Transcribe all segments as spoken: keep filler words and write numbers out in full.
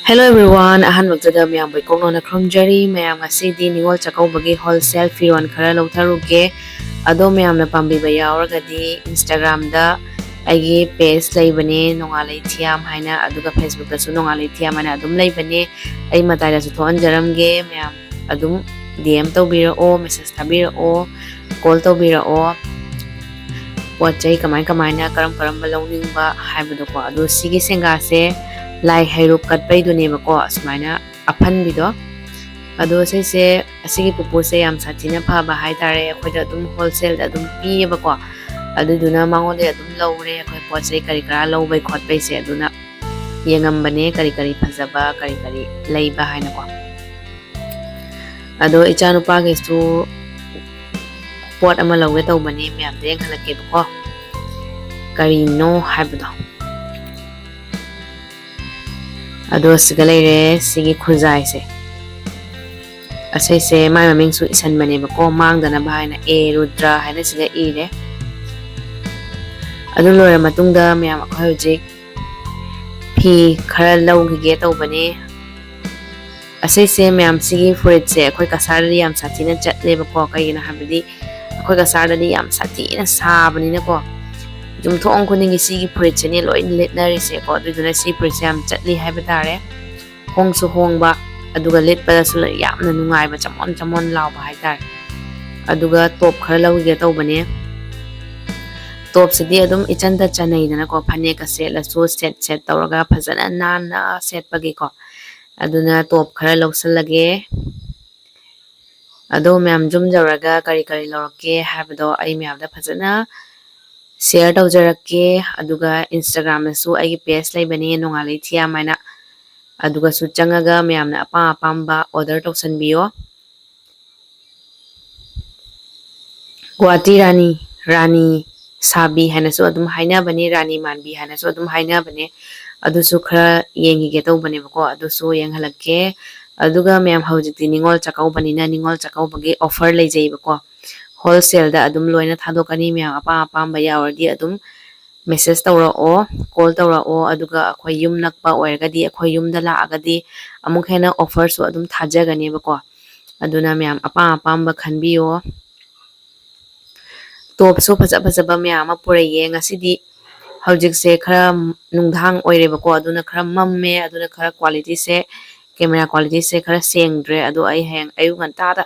Hello everyone, ꯑꯍꯥꯟꯕꯗ ꯃꯌꯥꯝꯕꯨ ꯏꯀꯣꯛꯅꯣꯅ ꯈꯨꯔꯨꯝꯖꯔꯤ꯫ ꯃꯌꯥꯝ, ꯉꯁꯤꯗꯤ ꯅꯤꯉꯣꯜ ꯆꯥꯛꯀꯧꯕꯒꯤ wholesale ꯐꯤꯔꯣꯜ ꯈꯔ ꯂꯧꯊꯔꯨꯒꯦ꯫ ꯑꯗꯣ ꯃꯌꯥꯝꯅ ꯄꯥꯝꯕꯤꯕ ꯌꯥꯎꯔꯒꯗꯤ Instagram ꯗ ꯑꯩꯒꯤ page ꯂꯩꯕꯅꯦ, ꯅꯣꯡꯉꯥꯜꯂꯩ ꯊꯤꯌꯥꯝ ꯍꯥꯏꯅ, ꯑꯗꯨꯒ Facebook ꯇꯁꯨ ꯅꯣꯡꯉꯥꯜꯂꯩ ꯊꯤꯌꯥꯝ ꯍꯥꯏꯅ ꯑꯗꯨꯝ ꯂꯩꯕꯅꯦ꯫ ꯑꯩ ꯃꯇꯥꯏꯗꯁꯨ ꯊꯣꯛꯍꯟꯖꯔꯝꯒꯦ꯫ ꯃꯌꯥꯝ ꯑꯗꯨꯝ D M ꯇꯧꯕꯤꯔꯛꯑꯣ, message ꯊꯥꯕꯤꯔꯛꯑꯣ, call ꯇꯧꯕꯤꯔꯛꯑꯣ꯫ ꯄꯣꯠ ꯆꯩ ꯀꯃꯥꯏ ꯀꯃꯥꯏꯅ, ꯀꯔꯝ ꯀꯔꯝꯕ ꯂꯧꯅꯤꯡꯕ ꯍꯥꯏꯕꯗꯣꯀꯣ꯫ ꯑꯗꯣ ꯁꯤꯒꯤ ꯁꯦꯡꯒꯥꯁꯦ ꯂꯥꯏ ꯍꯩꯔꯨꯛ ꯀꯠꯄꯩꯗꯨꯅꯦꯕꯀꯣ, ꯑꯁꯨꯃꯥꯏꯅ ꯑꯐꯟꯕꯤꯗꯣ꯫ ꯑꯗꯣ ꯁꯤꯁꯦ, ꯑꯁꯤꯒꯤ ꯄꯨꯄꯨꯁꯦ ꯌꯥꯝ ꯁꯥꯊꯤꯅ ꯐꯕ ꯍꯥꯏꯇꯥꯔꯦ, ꯑꯩꯈꯣꯏꯗ ꯑꯗꯨꯝ wholesale ꯗ ꯑꯗꯨꯝ ꯄꯤꯌꯦꯕꯀꯣ꯫ ꯑꯗꯨꯗꯨꯅ ꯃꯉꯣꯟꯗ ꯑꯗꯨꯝ ꯂꯧꯔꯦ ꯑꯩꯈꯣꯏ ꯄꯣꯠ ꯆꯩ ꯀꯔꯤ ꯀꯔꯥ ꯂꯧꯕꯩ ꯈꯣꯠꯄꯩꯁꯦ꯫ ꯑꯗꯨꯅ ꯌꯦꯡꯉꯝꯕꯅꯦ ꯀꯔꯤ ꯀꯔꯤ ꯐꯖꯕ, ꯀꯔꯤ ꯀꯔꯤ ꯂꯩꯕ ꯍꯥꯏꯅꯀꯣ꯫ ꯑꯗꯣ ꯏꯆꯥꯅꯨꯄꯥꯒꯤꯁꯨ ꯄꯣꯠ ꯑꯃ ꯂꯧꯒꯦ ꯇꯧꯕꯅꯦ, ꯃꯌꯥꯝꯗ ꯌꯦꯡꯍꯜꯂꯛꯀꯦꯕꯀꯣ, ꯀꯔꯤꯅꯣ ꯍꯥꯏꯕꯗꯣ꯫ ꯑꯗꯣ ꯁꯤꯒ ꯂꯩꯔꯦ ꯁꯤꯒꯤ ꯈꯨꯖꯥꯏꯁꯦ꯫ ꯑꯁꯤꯁꯦ ꯃꯥꯏ ꯃꯃꯤꯡꯁꯨ ꯏꯁꯟꯕꯅꯦꯕꯀꯣ, ꯃꯥꯡꯗꯅꯕ ꯍꯥꯏꯅ ꯑꯦ ꯔꯨꯗ꯭ꯔ ꯍꯥꯏꯅ ꯁꯤꯗ ꯏꯔꯦ꯫ ꯑꯗꯨ ꯂꯣꯏꯔ ꯃꯇꯨꯡꯗ ꯃꯌꯥꯝ, ꯑꯩꯈꯣꯏ ꯍꯧꯖꯤꯛ ꯐꯤ ꯈꯔ ꯂꯧꯈꯤꯒꯦ ꯇꯧꯕꯅꯦ꯫ ꯑꯁꯤꯁꯦ ꯃꯌꯥꯝ, ꯁꯤꯒꯤ ꯐꯨꯔꯤꯠꯁꯦ ꯑꯩꯈꯣꯏ ꯀꯁꯥꯔꯗꯗꯤ ꯌꯥꯝ ꯁꯥꯊꯤꯅ ꯆꯠꯂꯦꯕꯀꯣ꯫ ꯀꯩꯒꯤꯅꯣ ꯍꯥꯏꯕꯗꯤ ꯑꯩꯈꯣꯏ ꯀꯁꯥꯔꯗꯗꯤ ꯌꯥꯝ ꯁꯥꯊꯤꯅ ꯁꯥꯕꯅꯤꯅꯀꯣ, ꯌꯨꯝꯊꯣꯡ ꯈꯨꯗꯤꯡꯒꯤ ꯁꯤꯒꯤ ꯐꯨꯔꯤꯠꯁꯤꯅꯦ ꯂꯣꯏꯅ ꯂꯤꯠꯅꯔꯤꯁꯦꯀꯣ꯫ ꯑꯗꯨꯗꯨꯅ ꯁꯤ ꯐꯨꯔꯤꯠꯁꯦ ꯌꯥꯝ ꯆꯠꯂꯤ ꯍꯥꯏꯕ ꯇꯥꯔꯦ꯫ ꯍꯣꯡꯁꯨ ꯍꯣꯡꯕ, ꯑꯗꯨꯒ ꯂꯤꯠꯄꯗꯁꯨ ꯌꯥꯝꯅ ꯅꯨꯡꯉꯥꯏꯕ, ꯆꯃꯣꯟ ꯆꯃꯣꯟ ꯂꯥꯎꯕ ꯍꯥꯏꯇꯥꯔꯦ꯫ ꯑꯗꯨꯒ ꯇꯣꯞ ꯈꯔ ꯂꯧꯒꯦ ꯇꯧꯕꯅꯦ꯫ ꯇꯣꯞꯁꯤꯗꯤ ꯑꯗꯨꯝ ꯏꯆꯟꯗ ꯆꯟꯅꯩꯗꯅꯀꯣ, ꯐꯅꯦꯛꯀ ꯁꯦꯠꯂꯁꯨ ꯁꯦꯠ ꯁꯦꯠ ꯇꯧꯔꯒ ꯐꯖꯅ ꯅꯥꯟꯅ ꯁꯦꯠꯄꯒꯤꯀꯣ꯫ ꯑꯗꯨꯅ ꯇꯣꯞ ꯈꯔ ꯂꯧꯁꯜꯂꯒꯦ꯫ ꯑꯗꯣ ꯃꯌꯥꯝ, ꯌꯨꯝ ꯌꯧꯔꯒ ꯀꯔꯤ ꯀꯔꯤ ꯂꯧꯔꯛꯀꯦ ꯍꯥꯏꯕꯗꯣ ꯑꯩ ꯃꯌꯥꯝꯗ ꯐꯖꯅ share ꯇꯧꯖꯔꯛꯀꯦ꯫ ꯑꯗꯨꯒ Instagram ꯗꯁꯨ ꯑꯩꯒꯤ page ꯂꯩꯕꯅꯦ, ꯅꯣꯡꯉꯥꯜꯂꯩ ꯊꯤꯌꯥꯝ ꯍꯥꯏꯅ, ꯑꯗꯨꯒꯁꯨ ꯆꯪꯉꯒ ꯃꯌꯥꯝꯅ ꯑꯄꯥꯝ ꯑꯄꯥꯝꯕ order ꯇꯧꯁꯟꯕꯤꯌꯣ꯫ ꯒꯨꯋꯥꯍꯥꯇꯤ ꯔꯥꯅꯤ, ꯔꯥꯅꯤ ꯁꯥꯕꯤ ꯍꯥꯏꯅꯁꯨ ꯑꯗꯨꯝ ꯍꯥꯏꯅꯕꯅꯦ, ꯔꯥꯅꯤ ꯃꯥꯟꯕꯤ ꯍꯥꯏꯅꯁꯨ ꯑꯗꯨꯝ ꯍꯥꯏꯅꯕꯅꯦ꯫ ꯑꯗꯨꯁꯨ ꯈꯔ ꯌꯦꯡꯈꯤꯒꯦ ꯇꯧꯕꯅꯦꯕꯀꯣ, ꯑꯗꯨꯁꯨ ꯌꯦꯡꯍꯜꯂꯛꯀꯦ꯫ ꯑꯗꯨꯒ ꯃꯌꯥꯝ, ꯍꯧꯖꯤꯛꯇꯤ ꯅꯤꯉꯣꯜ ꯆꯥꯛꯀꯧꯕꯅꯤꯅ ꯅꯤꯉꯣꯜ ꯆꯥꯛꯀꯧꯕꯒꯤ offer ꯂꯩꯖꯩꯕꯀꯣ꯫ Wholesale ꯗ ꯑꯗꯨꯝ ꯂꯣꯏꯅ ꯊꯥꯗꯣꯛꯀꯅꯤ, ꯃꯌꯥꯝ ꯑꯄꯥꯝ ꯑꯄꯥꯝꯕ ꯌꯥꯎꯔꯗꯤ ꯑꯗꯨꯝ message ꯇꯧꯔꯛꯑꯣ, call ꯇꯧꯔꯛꯑꯣ꯫ ꯑꯗꯨꯒ ꯑꯩꯈꯣꯏ ꯌꯨꯝ ꯅꯛꯄ ꯑꯣꯏꯔꯒꯗꯤ, ꯑꯩꯈꯣꯏ ꯌꯨꯝꯗ ꯂꯥꯛꯑꯒꯗꯤ ꯑꯃꯨꯛ ꯍꯦꯟꯅ offerꯁꯨ ꯑꯗꯨꯝ ꯊꯥꯖꯒꯅꯦꯕꯀꯣ꯫ ꯑꯗꯨꯅ ꯃꯌꯥꯝ ꯑꯄꯥꯝ ꯑꯄꯥꯝꯕ ꯈꯟꯕꯤꯌꯣ꯫ Topꯁꯨ ꯐꯖ ꯐꯖꯕ ꯃꯌꯥꯝ ꯑꯃ ꯄꯨꯔꯛꯑꯦ ꯉꯁꯤꯗꯤ꯫ ꯍꯧꯖꯤꯛꯁꯦ ꯈꯔ ꯅꯨꯡꯗꯥꯡ ꯑꯣꯏꯔꯦꯕꯀꯣ, ꯑꯗꯨꯅ ꯈꯔ ꯃꯝꯃꯦ, ꯑꯗꯨꯅ ꯈꯔ qualityꯁꯦ, camera qualityꯁꯦ ꯈꯔ ꯁꯦꯡꯗ꯭ꯔꯦ꯫ ꯑꯗꯣ ꯑꯩ ꯍꯌꯦꯡ ꯑꯌꯨꯛ ꯉꯟꯇꯥꯗ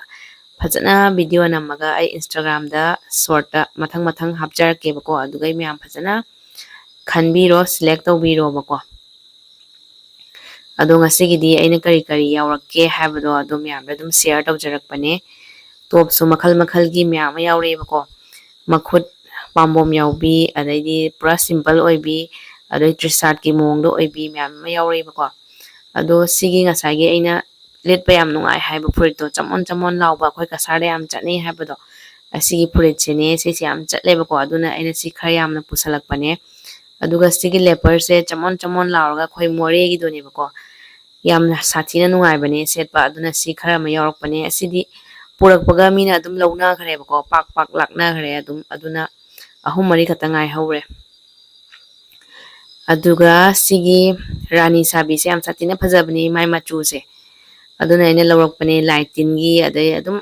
ꯐꯖꯅ video ꯅꯝꯃꯒ ꯑꯩ Instagramꯗ shortꯇ ꯃꯊꯪ ꯃꯊꯪ ꯍꯥꯞꯆꯔꯛꯀꯦꯕꯀꯣ꯫ ꯑꯗꯨꯒ ꯑꯩ ꯃꯌꯥꯝ ꯐꯖꯅ ꯈꯟꯕꯤꯔꯣ, select ꯇꯧꯕꯤꯔꯣꯕꯀꯣ꯫ ꯑꯗꯣ ꯉꯁꯤꯒꯤꯗꯤ ꯑꯩꯅ ꯀꯔꯤ ꯀꯔꯤ ꯌꯥꯎꯔꯛꯀꯦ ꯍꯥꯏꯕꯗꯣ ꯑꯗꯨ ꯃꯌꯥꯝꯗ ꯑꯗꯨꯝ share ꯇꯧꯖꯔꯛꯄꯅꯦ꯫ Topꯁꯨ ꯃꯈꯜ ꯃꯈꯜꯒꯤ ꯃꯌꯥꯝ ꯑꯃ ꯌꯥꯎꯔꯛꯑꯦꯕꯀꯣ꯫ ꯃꯈꯨꯠ ꯄꯥꯝꯕꯣꯝ ꯌꯥꯎꯕꯤ, ꯑꯗꯩꯗꯤ ꯄꯨꯔꯥ simple ꯑꯣꯏꯕꯤ, ꯑꯗꯩ T-shirtꯀꯤ ꯃꯑꯣꯡꯗ ꯑꯣꯏꯕꯤ ꯃꯌꯥꯝ ꯑꯃ ꯌꯥꯎꯔꯛꯑꯦꯕꯀꯣ꯫ ꯑꯗꯣ ꯁꯤꯒꯤ ꯉꯁꯥꯏꯒꯤ ꯑꯩꯅ ꯂꯤꯠꯄ ꯌꯥꯝ ꯅꯨꯡꯉꯥꯏ ꯍꯥꯏꯕ ꯐꯨꯔꯤꯠꯇꯣ, ꯆꯃꯣꯟ ꯆꯃꯣꯟ ꯂꯥꯎꯕ, ꯑꯩꯈꯣꯏ ꯀꯁꯥꯔꯗ ꯌꯥꯝ ꯆꯠꯅꯩ ꯍꯥꯏꯕꯗꯣ, ꯑꯁꯤꯒꯤ ꯐꯨꯔꯤꯠꯁꯤꯅꯦ꯫ ꯁꯤꯁꯦ ꯌꯥꯝ ꯆꯠꯂꯦꯕꯀꯣ, ꯑꯗꯨꯅ ꯑꯩꯅ ꯁꯤ ꯈꯔ ꯌꯥꯝꯅ ꯄꯨꯁꯜꯂꯛꯄꯅꯦ꯫ ꯑꯗꯨꯒ ꯁꯤꯒꯤ leopardꯁꯦ ꯆꯃꯣꯟ ꯆꯃꯣꯟ ꯂꯥꯎꯔꯒ ꯑꯩꯈꯣꯏ ꯃꯣꯔꯦꯒꯤꯗꯨꯅꯦꯕꯀꯣ꯫ ꯌꯥꯝꯅ ꯁꯥꯊꯤꯅ ꯅꯨꯡꯉꯥꯏꯕꯅꯦ ꯁꯦꯠꯄ, ꯑꯗꯨꯅ ꯁꯤ ꯈꯔ ꯑꯃ ꯌꯥꯎꯔꯛꯄꯅꯦ꯫ ꯑꯁꯤꯗꯤ ꯄꯨꯔꯛꯄꯒ ꯃꯤꯅ ꯑꯗꯨꯝ ꯂꯧꯅꯈ꯭ꯔꯦꯕꯀꯣ, ꯄꯥꯛ ꯄꯥꯛ ꯂꯥꯛꯅꯈ꯭ꯔꯦ ꯑꯗꯨꯝ꯫ ꯑꯗꯨꯅ ꯑꯍꯨꯝ ꯃꯔꯤ ꯈꯛꯇ ꯉꯥꯏꯍꯧꯔꯦ꯫ ꯑꯗꯨꯒ ꯁꯤꯒꯤ ꯔꯥꯅꯤ ꯁꯥꯕꯤꯁꯦ ꯌꯥꯝ ꯁꯥꯊꯤꯅ ꯐꯖꯕꯅꯦ ꯃꯥꯏ ꯃꯆꯨꯁꯦ꯫ ꯑꯗꯨꯅ ꯑꯩꯅ ꯂꯧꯔꯛꯄꯅꯦ, ꯂꯥꯏ ꯇꯤꯟꯒꯤ, ꯑꯗꯩ ꯑꯗꯨꯝ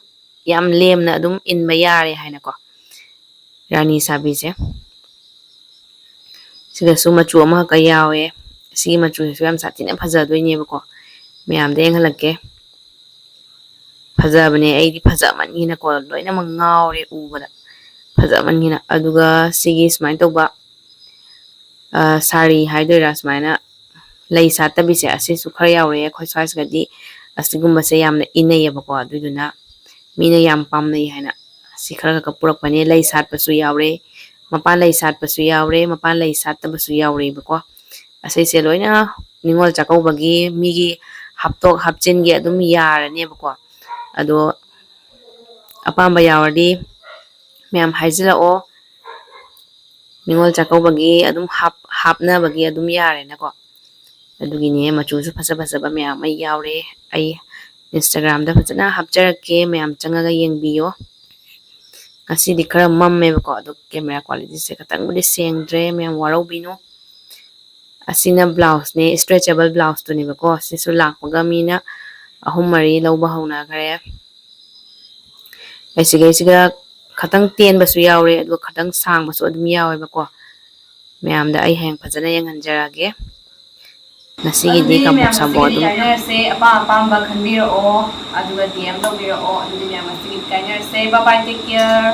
ꯌꯥꯝ ꯂꯦꯝꯅ ꯑꯗꯨꯝ ꯏꯟꯕ ꯌꯥꯔꯦ ꯍꯥꯏꯅꯀꯣ꯫ ꯔꯥꯅꯤ ꯁꯥꯕꯤꯁꯦ ꯁꯤꯗꯁꯨ ꯃꯆꯨ ꯑꯃꯈꯛꯀ ꯌꯥꯎꯋꯦ꯫ ꯁꯤꯒꯤ ꯃꯆꯨꯁꯤꯁꯨ ꯌꯥꯝ ꯁꯥꯊꯤꯅ ꯐꯖꯗꯣꯏꯅꯦꯕꯀꯣ꯫ ꯃꯌꯥꯝꯗ ꯌꯦꯡꯍꯜꯂꯛꯀꯦ꯫ ꯐꯖꯕꯅꯦ, ꯑꯩꯗꯤ ꯐꯖꯃꯟꯒꯤꯅꯀꯣ ꯂꯣꯏꯅꯃꯛ ꯉꯥꯎꯔꯦ ꯎꯕꯗ, ꯐꯖꯃꯟꯒꯤꯅ꯫ ꯑꯗꯨꯒ ꯁꯤꯒꯤ ꯁꯨꯃꯥꯏꯅ ꯇꯧꯕ, ꯑ, ꯁꯥꯔꯤ ꯍꯥꯏꯗꯣꯏꯔꯥ, ꯁꯨꯃꯥꯏꯅ ꯂꯩ ꯁꯥꯠꯇꯕꯤꯁꯦ, ꯑꯁꯤꯁꯨ ꯈꯔ ꯌꯥꯎꯔꯛꯑꯦ꯫ ꯑꯩꯈꯣꯏ ꯁ꯭ꯋꯥꯏꯁꯤꯗꯗꯤ ꯑꯁꯤꯒꯨꯝꯕꯁꯦ ꯌꯥꯝꯅ ꯏꯟꯅꯩꯌꯦꯕꯀꯣ, ꯑꯗꯨꯏꯗꯨꯅ ꯃꯤꯅ ꯌꯥꯝ ꯄꯥꯝꯅꯩ ꯍꯥꯏꯅ ꯁꯤ ꯈꯔ ꯈꯛ ꯄꯨꯔꯛꯄꯅꯦ꯫ ꯂꯩ ꯁꯥꯠꯄꯁꯨ ꯌꯥꯎꯔꯦ, ꯃꯄꯥꯟ ꯂꯩ ꯁꯥꯠꯄꯁꯨ ꯌꯥꯎꯔꯦ, ꯃꯄꯥꯟ ꯂꯩ ꯁꯥꯠꯇꯕꯁꯨ ꯌꯥꯎꯔꯦꯕꯀꯣ꯫ ꯑꯁꯤꯁꯦ ꯂꯣꯏꯅ ꯅꯤꯉꯣꯜ ꯆꯥꯛꯀꯧꯕꯒꯤ ꯃꯤꯒꯤ ꯍꯥꯞꯇꯣꯛ ꯍꯥꯞꯆꯤꯟꯒꯤ ꯑꯗꯨꯝ ꯌꯥꯔꯅꯦꯕꯀꯣ꯫ ꯑꯗꯣ ꯑꯄꯥꯝꯕ ꯌꯥꯎꯔꯗꯤ ꯃꯌꯥꯝ ꯍꯥꯏꯖꯤꯜꯂꯛꯑꯣ꯫ ꯅꯤꯉꯣꯜ ꯆꯥꯛꯀꯧꯕꯒꯤ ꯑꯗꯨꯝ ꯍꯥꯞ-, ꯍꯥꯞꯅꯕꯒꯤ ꯑꯗꯨꯝ ꯌꯥꯔꯦꯅꯀꯣ꯫ ꯑꯗꯨꯒꯤꯅꯦ, ꯃꯆꯨꯁꯨ ꯐꯖ ꯐꯖꯕ ꯃꯌꯥꯝ ꯑꯃ ꯌꯥꯎꯔꯦ꯫ ꯑꯩ Instagramꯗ ꯐꯖꯅ ꯍꯥꯞꯆꯔꯛꯀꯦ, ꯃꯌꯥꯝ ꯆꯪꯉꯒ ꯌꯦꯡꯕꯤꯌꯣ꯫ ꯉꯁꯤꯗꯤ ꯈꯔ ꯃꯝꯃꯦꯕꯀꯣ, ꯑꯗꯣ camera qualityꯁꯦ ꯈꯤꯇꯪꯕꯨꯗꯤ ꯁꯦꯡꯗ꯭ꯔꯦ, ꯃꯌꯥꯝ ꯋꯥꯔꯧꯕꯤꯅꯨ꯫ ꯑꯁꯤꯅ blouseꯅꯦ, stretchable blouseꯇꯨꯅꯦꯕꯀꯣ꯫ ꯁꯤꯁꯨ ꯂꯥꯛꯄꯒ ꯃꯤꯅ ꯑꯍꯨꯝ ꯃꯔꯤ ꯂꯧꯕ ꯍꯧꯅꯈ꯭ꯔꯦ꯫ ꯑꯁꯤꯈꯩꯁꯤꯒ ꯈꯤꯇꯪ ꯇꯦꯟꯕꯁꯨ ꯌꯥꯎꯔꯦ, ꯑꯗꯨꯒ ꯈꯤꯇꯪ ꯁꯥꯡꯕꯁꯨ ꯑꯗꯨꯝ ꯌꯥꯎꯋꯦꯕꯀꯣ꯫ ꯃꯌꯥꯝꯗ ꯑꯩ ꯍꯌꯦꯡ ꯐꯖꯅ ꯌꯦꯡꯍꯟꯖꯔꯛꯑꯒꯦ꯫ ꯉꯁꯤꯒꯤꯗꯤ ꯑꯗꯨꯗꯤ ꯀꯥꯡꯄꯣꯛ ꯃꯌꯥꯝ ꯁꯥꯕꯣ ꯉꯁꯤꯒꯤꯗꯤ ꯑꯗꯨꯝ ꯀꯥꯏꯅꯔꯁꯦ꯫ ꯑꯄꯥꯝ ꯑꯄꯥꯝꯕ ꯈꯟꯕꯤꯔꯛꯑꯣ, ꯑꯗꯨꯒ D M ꯇꯧꯕꯤꯔꯛꯑꯣ꯫ ꯑꯗꯨꯗꯤ ꯃꯌꯥꯝ ꯉꯁꯤꯒꯤꯗꯤ ꯀꯥꯏꯅꯔꯁꯦ꯫ Bye bye, take care.